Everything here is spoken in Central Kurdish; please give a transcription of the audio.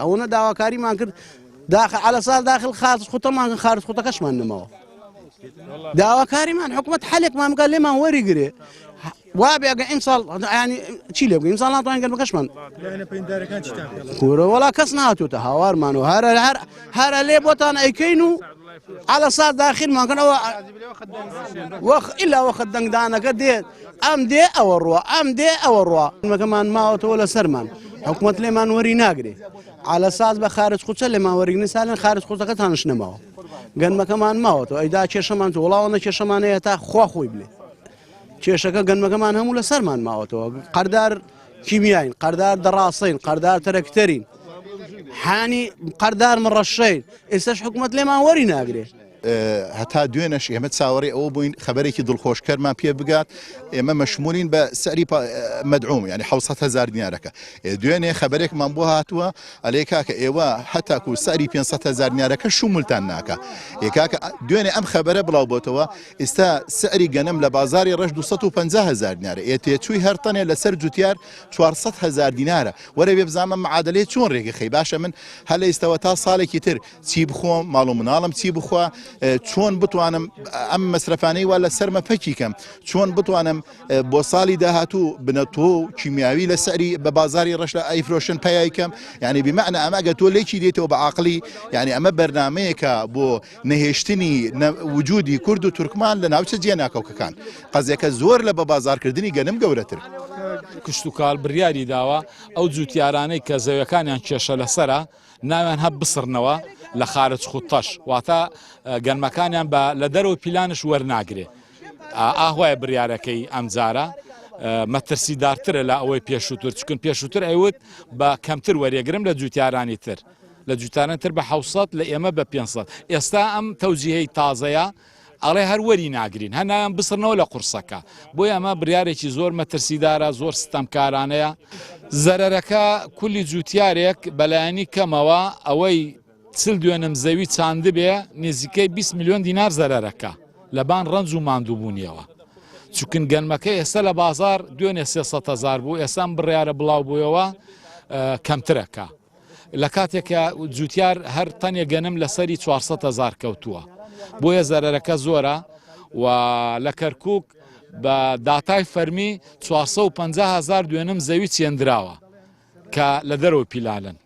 ئەوەنە داواکاریمان کرد داخل على سال داخل خارج خوتەمان خارج خوتەکەشمان نەماوە داواکاریمان حکومت حەلێکمان بکات لێمان وەریگرێ وابێ ئەگە ئیمساڵ ینی چی لێ بکەین ئیمساڵ ناتوانین گەنمەکەشمان کورە وەڵا کەس نهاتوتە هاوارمان و هەر هەر هەرە لێ بۆتان ئەیکەین و على سات داخلمان کەن ئەوە وەخ ئیلا وەخت دەنگدانەکە دێت ئەم دێ ئەوە ڕوە ئەم دێ ئەوە ڕوە مەکەمان ماوەتەوە لە سەرمان حکوومەت لێمان وەری ناگرێ على ساز بە خارج خوچە لێمان وەرگنی سالن خارج خوچەکەتانش نەماوە گەنمەکەمان ماوەتەوە ئەیدا کێشەمان تو وڵاوە کێشەمان هەیە تا خوا خۆی بلێ کێشەکە گەنمەکەمان هەموو لە سەرمان ماوەتەوە قەردار کیمیاین قەردار دەڕاستین قەردار تەرەکتەرین حانی قەردار مڕەشەین ئێستاش حکوومەت لێمان وەری ناگرێ. هەتا دوێنەش ئێمە چاوەڕێ ئەوە بووین خەبەرێکی دڵخۆشکەرمان پێ بگات ئێمە مەشمولین بە سعری مەدعوم یعنی 600 هزار دینارەکە دوێنێ خەبەرێکمان بۆ هاتووە ئەلێ کاکە ئێوە هەتاکو سعری 500 هزار دینارەکە شومولتان ناکە ئێ کاکە دوێنێ ئەم خەبەرە بڵاو بۆتەوە ئیستا سعری گەنم لە بازاری ڕەش 250 هزار دینارە ئێ تێچووی هەر تەنێ لەسەر جوتیار 400 هزار دینارە وەرە بێ بزانم معادلەی چۆن ڕێگەخەی باشە من هەر لە ئیستەوە تا ساڵێکی تر چی بخۆم ماڵ و مناڵم چی بخوا چۆن بتوانم ئەم مەسرەفانەی وا لە سەرمە پەکی کەم چۆن بتوانم بۆ ساڵی داهاتوو بنەتۆ و کیمیاوی لە سەری بە بازاری ڕەش لە ئەیفرۆشن پەیای کەم یعنی بمعنە ئەمە ئەگە تۆ لێکی دێتەوە بە عقلی یعنی ئەمە بەرنمەیەکە بۆ نەهێشتنی وجودی کورد و تورکمان لە ناوچە جێناکۆکەکان قەزیەکە زۆر لە بە بازارکردنی گەنم گەورەتر. کشتوکاڵ بڕیاری داوە ئەو جوتیارانەی کە زەویەکانیان کێشە لەسەرە ناویان هە بسڕنەوە لە خارج خوتەش واتە گەنمەکانیان بە لە دەرەوە پیلانش وەرناگرێ ئاهوایە بڕیارەکەی ئەمجارە مەترسیدارترە لە ئەوەی پێشووتر چکن پێشووتر ئەیوت بە کەمتر وەرێگرم لە جوتیارانی تر لە جوتاران تر بە 600 لە ئێمە بە 500 ئێستا ئەم تەوجیهەی تازەیە ئەڵێ هەر وەری ناگرین هەر نایان بسڕنەوە لە قورسەکە بۆیە ئەمە بریارێکی زۆر مەترسیدارە زۆر ستەمکارانەیە زەرەرەکە کولی جوتیارێک بەلایەنی کەمەوە ئەوەی چل دوێنم زەوی چاندبێ نزیکەی 20 میلیۆن دینار زەرەرەکە لەبان ڕەنج و ماندووبوونیەوە چکن گەنمەکە ئێستا لە بازار دوێنێ 300 هزار بوو ئێستا بڕیارە بڵاو بوویەوە کەمترەکە لە کاتێکا جوتیار هەر تەنێ گەنم لەسەری 400 هەزار کەوتووە بۆیە زەرەرەکە زۆرە و لە کەرکک بە داتای فەرمی 450 هزار دوێنم زەوی چێندراوە کە لە دەرەوە پیلالن.